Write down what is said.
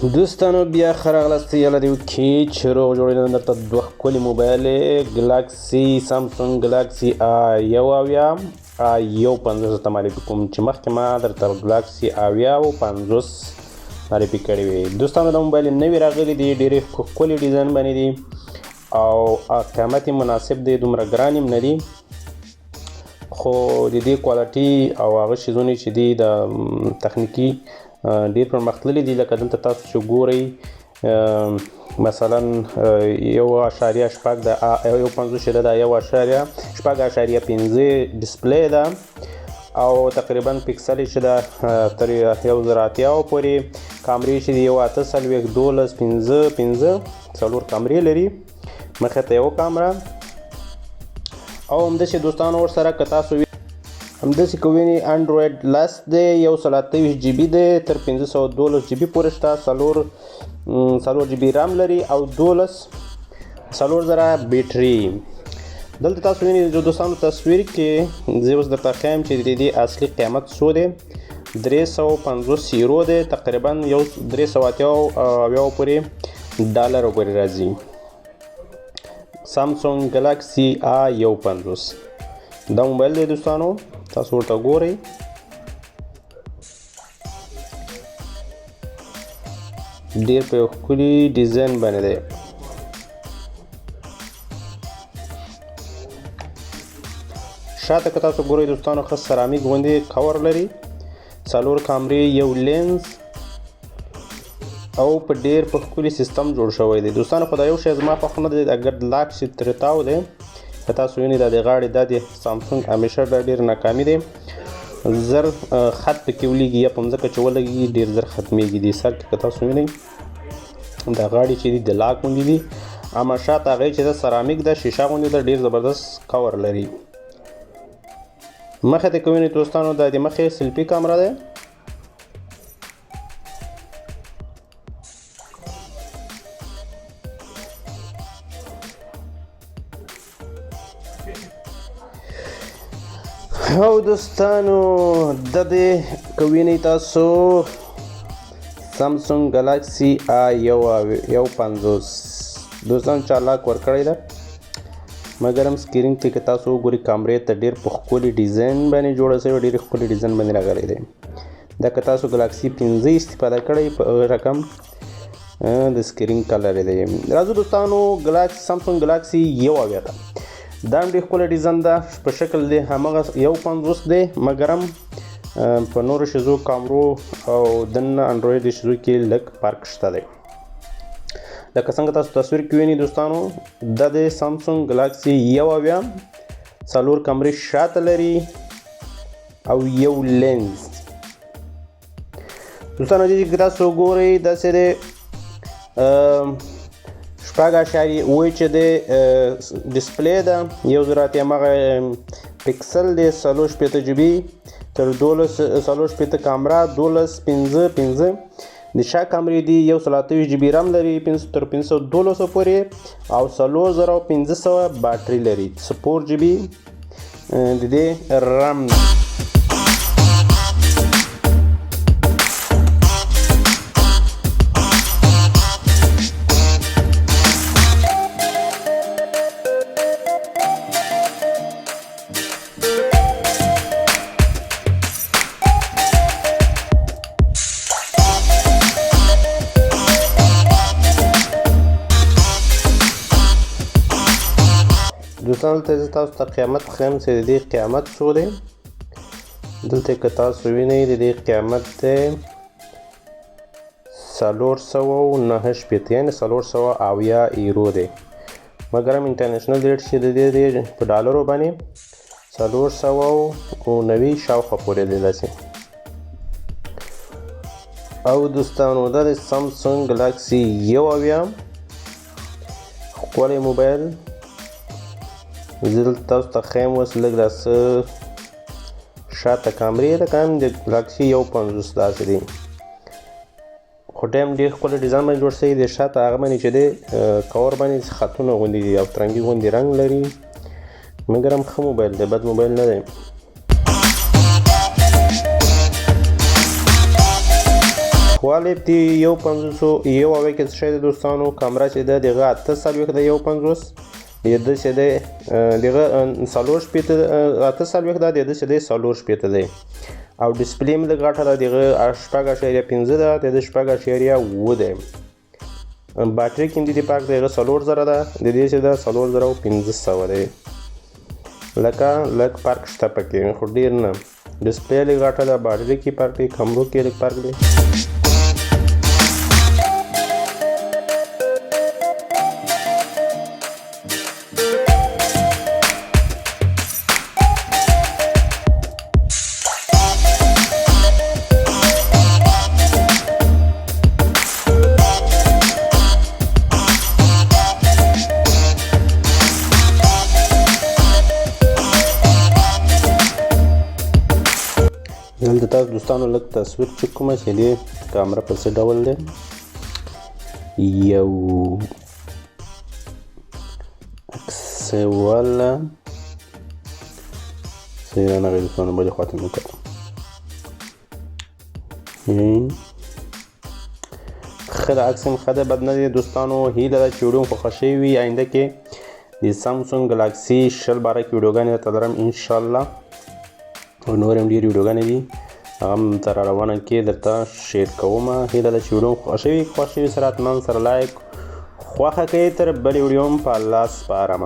دوستانو بیا ښه راغلاست. یاله دې وکړي چې روغ جوړ یې. نن درته دوه ښکلي موبایل ګلاکسي سامسونګ ګلاکسي آ 71، آ 51 ته معرفي کوم، چې مخکې ما درته ګلاکسي 70 او 50 معرفي کړې وې. دوستانو، دا موبایل نوي راغلي دي، ډېرې ښکلي ډیزاین باندې دي او قیمت یې مناسب دی، دومره ګران هم نه دي، خو د دې quality او هغه شیزونه چې دي د تخنیکي ډیر پرمختللي دي. لکه دلته تاسو چې ګورئ، مثلا 1.6 د 51 چې ده، 1.6، 6.5 display ده او تقریبا پکسل چې ده تر 1080 پورې. کامرې چې دي 148، 12، 5، 5، څلور کامرې لري، مخې ته یو کامره او همداسې. دوستانو، ورسره که تاسو همداسې که وینئ، انډروید 10 دی، 128 جي بي دی، تر 512 جي بي پورې شته، 4 4 جي بي رام لري او 12 4000 بیټري. دلته تاسو وینئ د دوستانو تصویر کې، زه اوس درته ښیم چې د دې اصلي قیمت څو دی. 350 یورو دی، تقریبا یو 370 پورې ډالر پورې راځي. سامسونګ ګلاکسي آ 51 دا موبایل دی. دوستانو، تاسو ورته ګورئ، ډیر په یو ښکلي ډیزاین باندې دی. شاته که تاسو ګورئ دوستانو، ښه سرامیک غوندې کور لري، څلور کامرې، یو لینز او په ډیر په ښکلي سیستم جوړ شوی دی. دوستانو، خو دا یو شی زما خوښ نه دی، اګر لاک چې ترې تاو دی. که تاسو وینئ، دا د غاړې، دا د سامسونګ همیشه دا ډیر ناکامي دی، زر خط پکې ولیږي یا په مځکه چې ولګي، ډیر زر ختمیږي. د سر کې که تاسو وینئ، د غاړې چې دي د لاک غوندې دي، اما شاته هغې چې ده سرامیک ده، شیشه غوندې ده، ډیر زبردست کور لري. مخې ته که وینئ دوستانو، دا د مخې selfie کامره ده. او دوستانو، د دې که وینئ تاسو، سامسونګ ګلاکسي آ 51، دوستان، چا لاک ورکړی ده، مګر هم screen کې که تاسو وګورئ، کامرې ته ډیر په ښکلي ډیزاین باندې جوړه شوی، ډیر ښکلي ډیزاین باندې راغلی دی. دا که تاسو ګلاکسي 5 استفاده کړئ، په هغه رقم د screen color دی. راځو دوستانو ګلاکسي سامسونګ ګلاکسي 71 ته. دا هم ډېر ښکلی ډیزاین ده، په شکل دی همغه 51 دی، مګرم په نورو شیزو، کامرو او دننه انډروید شیزو کې لږ فرق شته دی. لکه څنګه تاسو تصویر کې وینئ دوستانو، دا د سامسونګ ګلاکسي 71 څلور کمرې شاته لري او یو لینز. دوستانو، دې کې تاسو ګورئ، داسې دی، 6.7 چې دی display ده، 1080 همغه پکسل دی، 64 جي بي، تر 12، 64 کامره، 12، 5، 5 د شا کامرې دي، 128 جي بي رام لري، تر 512 پورې او 4500 باټري لري، 4 جي بي د دې رام. دوستان، دلته زه تاسو ته قیمت ښیم چې د دې قیمت څو دی. دلته که تاسو وینئ، د دې قیمت دی 469، یعنې 470 ایرو دی، مګرم international rate چې د دې دی په ډالرو باندې 490 شاوخوا پورې دی داسې. او دوستانو، دا د سامسونګ ګلاکسي 71 ښکلی موبایل. زه دلته تاسو ته ښیم اوس لږ دا څه شاته کامرې لکه هم د ګلاکسي 51 داسې دی، خو ډیم ډېر ښکلی ډیزاین باندې جوړ شوی دی. شاته هغه باندې چې دی کور باندې خطونه غوندې دي او ترنګي غوندې رنګ لري، مګر هم ښه موبایل دی، بد موبایل نه دی. ښوالی دې یو پنځوسو یو اویا کې څه شی دی دوستانو؟ کمره چې ده دغه 48 ده، 51 د ده چې دی دغه 64، 48 ده، د ده چې دی 64 دی. او ډسپلی هم لږ غټه ده، دغه 6.5 ده، د ده 6.7 دی. باټري کې هم د دې فرق دی، هغه 4000 ده، د دې چې ده 4500 دی. لکه لږ فرق شته پکې، خو ډېر نه. ډسپلی لږ غټه ده، باټري کې فرق دی، کمرو کې لږ فرق دی. دلته تاسو دوستانو لږ تصویر چک کوم چې دې کامره په څه ډول دی. یو عکس والا صحیح رانغی دوستانو، بلې خواته مې وکتل. ښه ده، عکس هم ښه ده، بد نه دی دوستانو. هیله ده چې ویډیو مو خوښه شوې وي. آینده کې د سامسونګ ګلاکسي 20 باره کې ویډیوګانې درته لرم انشاءالله، او نورې هم ډېرې ویډیوګانې دي، هغه هم درته را روانه کې درته شیر کوم. هیله ده چې ویډیو مو خوښه شوې، خوښ شوي سره حتما سره لایک خوښه کړئ. تر بلې ویډیو هم په الله سپارم.